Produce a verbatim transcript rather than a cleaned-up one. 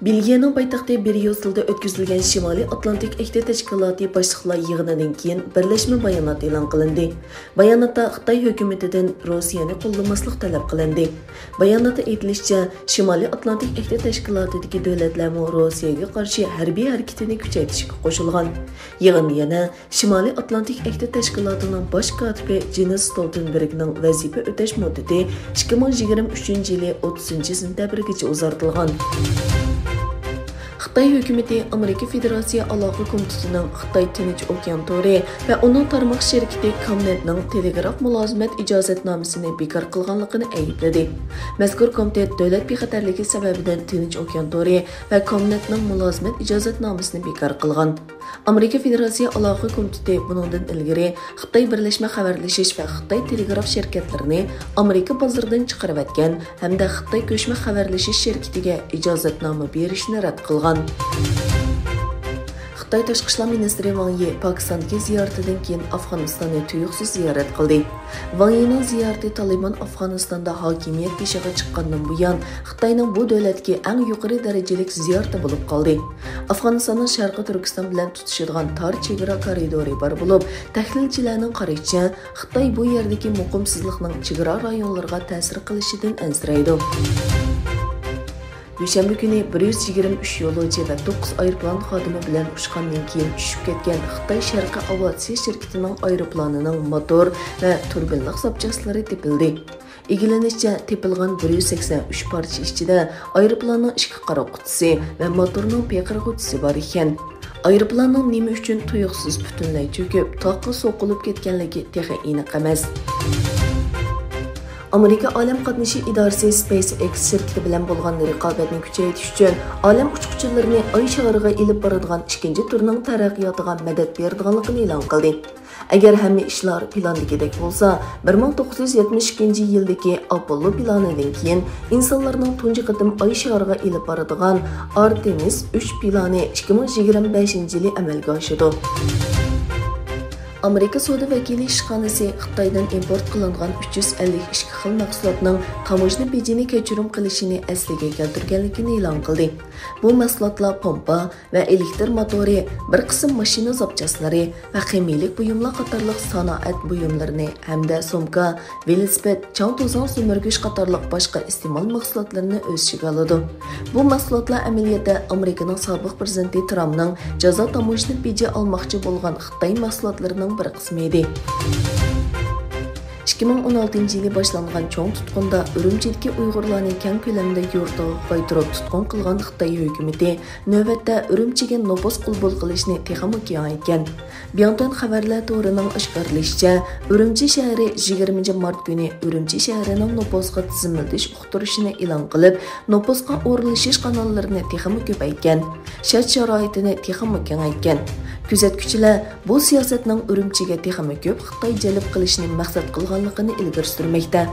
بېلگىيەنىڭ پايتەختى بريۇسسېلدا ئۆتكۈزۈلگەن شىمالىي ئاتلانتىك ئەھدى تەشكىلاتى باشلىقلار يىغىنىدىن كېيىن بىرلەشمە بايانات ئېلان قىلىندى. باياناتتا خىتاي ھۆكۈمىتىدىن روسىيەنى قوللىماسلىق تەلەپ قىلىندى. باياناتتا ئېيتىلىشىچە، شىمالىي ئاتلانتىك ئەھدى تەشكىلاتىدىكى دۆلەتلەرمۇ روسىيەگە قارشى ھەربىي ھەرىكىتىنى كۈچەيتىشكە قوشۇلغان. يىغىن يەنە شىمالىي ئاتلانتىك ئەھدى تەشكىلاتىنىڭ باش كاتىپى جېنس ستولتېنبېرگنىڭ ۋەزىپە ئۆتەش مۇددىتى ئىككى مىڭ يىگىرمە ئۈچىنچى يىلى ئوتتۇزىنچى سېنتەبىرگىچە ئۇزارتىلغان. خىتاي ھۆكۈمىتى ئامېرىكا فېدېراتسىيە ئالاقە كومىتېتىنىڭ خىتاي تىنچ ئوكيان تورى ۋە ئۇنىڭ تارماق شىركىتى كامنېتنىڭ تېلېگراف مۇلازىمەت ئىجازەتنامىسىنى بىكار قىلغانلىقىنى ئەيىبلىدى. مەزكۇر كومىتېت دۆلەت بىخەتەرلىكى سەۋەبىدىن تىنچ ئوكيان تورى ۋە كامنېتنىڭ مۇلازىمەت ئىجازەتنامىسىنى بىكار قىلغان. ئامېرىكا فېدېراتسىيە ئالاقە كومىتېتى بۇنىڭدىن ئىلگىرى خىتاي بىرلەشمە خەۋەرلىشىش ۋە خىتاي تېلېگراف شىركەتلىرىنى ئامېرىكا بازىرىدىن چىقىرىۋەتكەن ھەمدە خىتاي كۆچمە خەۋەرلىشىش شىركىتىگە ئىجازەتنامە بېرىشنى رەت قىلغان. خىتاي تاشقى ئىشلار مىنىستىرى ۋاڭ يى پاكىستاندىكى زىيارىتىدىن كېيىن ئافغانىستاننى تۇيۇقسىز زىيارەت قىلدى. ۋاڭ يىنىڭ زىيارىتى تالىبان ئافغانىستاندا ھاكىمىيەت بېشىغا چىققاندىن بۇيان خىتاينىڭ بۇ دۆلەتتىكى ئەڭ يۇقىرى دەرىجىلىك زىيارىتى بولۇپ قالدى. ئافغانىستاننىڭ شەرقىي تۈركىستان بىلەن تۇتىشىدىغان تار چېگرا كارىدورى بار بولۇپ، تەھلىلچىلەرنىڭ قارىشىچە، خىتاي بۇ يەردىكى مۇقىمسىزلىقنىڭ چېگرا رايونلىرىغا تەسىر قىلىشىدىن ئەنسىرەيدۇ. دۈشەنبە كۈنى بىر يۈز يىگىرمە ئۈچ يولۇچى ۋە توققۇز ئايروپىلان خادىمى بىلەن ئۇچقاندىن كېيىن چۈشۈپ كەتكەن خىتاي شەرقىي ئاۋىئاتسىيە شىركىتىنىڭ ئايروپىلانىنىڭ موتور ۋە تۇربىنىلىق زاپچاسلىرى تېپىلدى. ئىگىلىنىشىچە، تېپىلغان بىر يۈز سەكسەن ئۈچ پارچە ئىچىدە ئايروپىلاننىڭ ئىككى قارا قۇتىسى ۋە موتورنىڭ پېقىرغۇچىسى بار ئىكەن. ئايروپىلاننىڭ نېمە ئۈچۈن تۇيۇقسىز پۈتۈنلەي چۆكۈپ، تاغقا سوقۇلۇپ كەتكەنلىكى تېخى ئېنىق ئەمەس. ئامېرىكا ئالەم قاتنىشى ئىدارىسى سپېيس ئېكس شىركىتى بىلەن بولغان رىقابەتنى كۈچەيتىش ئۈچۈن ئالەم ئۇچقۇچىلىرىنى ئاي شارىغا ئېلىپ بارىدىغان ئىككىنچى تۈرنىڭ تەرەققىياتىغا مەدەت بېرىدىغانلىقىنى ئېلان قىلدى. ئەگەر ھەممە ئىشلار پىلاندىكىدەك بولسا، بىر مىڭ توققۇز يۈز يەتمىش ئىككىنچى يىلدىكى ئاپوللو پىلانىدىن كېيىن ئىنسانلارنىڭ تۇنجى قېتىم ئاي شارىغا ئېلىپ بارىدىغان ئارتېمىس ئۈچ پىلانى ئىككى مىڭ يىگىرمە بەشىنچى يىلى ئەمەلگە ئاشىدۇ. ئامېرىكا سودا ۋەكىللىك ئىشخانىسى خىتايدىن ئىمپورت قىلىنغان ئۈچ يۈز ئەللىك ئىككى خىل مەھسۇلاتنىڭ تاموژنا بېجىنى كەچۈرۈم قىلىشىنى ئەسلىگە كەلتۈرگەنلىكىنى ئېلان قىلدى. بۇ مەھسۇلاتلار پومپا، ۋە ئېلېكتر موتورى، بىر قىسىم ماشىنا زاپچاسلىرى ۋە خىمىيىلىك بۇيۇملار قاتارلىق سانائەت بۇيۇملىرىنى ھەمدە سومكا، ۋېلىسىپىت، چاڭ توزان سۈمۈرگۈچ قاتارلىق باشقا ئىستېمال مەھسۇلاتلىرىنى ئۆز ئىچىگە ئالىدۇ. بۇ مەھسۇلاتلار ئەمەلىيەتتە ئامېرىكىنىڭ سابىق پىرېزىدېنتى ترامپنىڭ جازا تاموژنا بېجى ئالماقچى بولغان خىتاي مەھسۇلاتلىرىنىڭ بىر قىسمى ئىدى. ئىككى مىڭ ئون ئالتىنچى يىلى باشلانغان چوڭ تۇتقۇندا ئۈرۈمچىدىكى ئۇيغۇرلارنى كەڭ كۆلەمدە يۇرتىغا قايتۇرۇپ تۇتقۇن قىلغان خىتاي ھۆكۈمىتى نۆۋەتتە ئۈرۈمچىگە نوپۇس قوبۇل قىلىشنى تېخىمۇ كېڭەيتكەن. بياڭتۈەن خەۋەرلەر تورىنىڭ ئاشكارىلىشىچە، ئۈرۈمچى شەھىرى يىگىرمىنچى مارت كۈنى ئۈرۈمچى شەھىرىنىڭ نوپۇسقا تىزىملىتىش ئۇقتۇرۇشىنى ئېلان قىلىپ، نوپۇسقا ئورۇنلىشىش قاناللىرىنى تېخىمۇ كۆپەيتكەن، شەرت-شارائىتىنى تېخىمۇ كېڭەيتكەن. كۆزەتكۈچىلەر بۇ سىياسەتنىڭ ئۈرۈمچىگە تېخىمۇ كۆپ خىتاي جەلپ قىلىشنى مەقسەت قىلغانلىقىنى ئىلگىرى سۈرمەكتە.